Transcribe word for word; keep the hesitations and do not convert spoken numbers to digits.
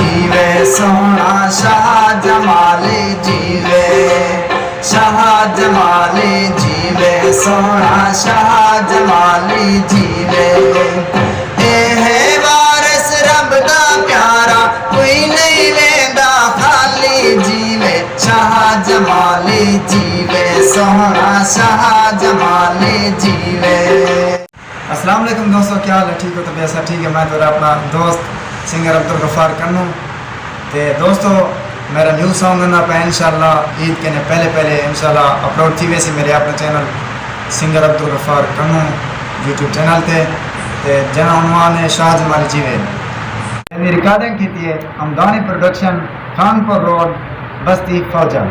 جیوے سوہݨا شاہ جمالی جیوے، شاہ جمالی جیوے، سوہݨا شاہ جمالی جیوے۔ اے ہے وارث رب دا پیارا، کوئی نہیں ویندا خالی جیوے، شاہ جمالی جیوے، سوہݨا شاہ جمالی جیوے۔ السلام علیکم دوستو، کیا حال ہے؟ ٹھیک ہو؟ طبیعت سب ٹھیک ہے؟ میں تہاݙا اپݨا دوست سنگر عبدالغفار کنوں۔ تے دوستو، میݙا نیو سانگ آندا پئے، انشاءاللہ عید کنے پہلے پہلے انشاءاللہ اپلوڈ تھی ویسی میݙے اپݨے چینل سنگر عبدالغفار کنوں یوٹیوب چینل تے۔ تے جیڑھا عنوان ہے شاہ جمالی جیوے۔ ایندی ریکارڈنگ کیتی ہے ہمدانی پروڈکشن، خان پور روڈ، بستی فوجا۔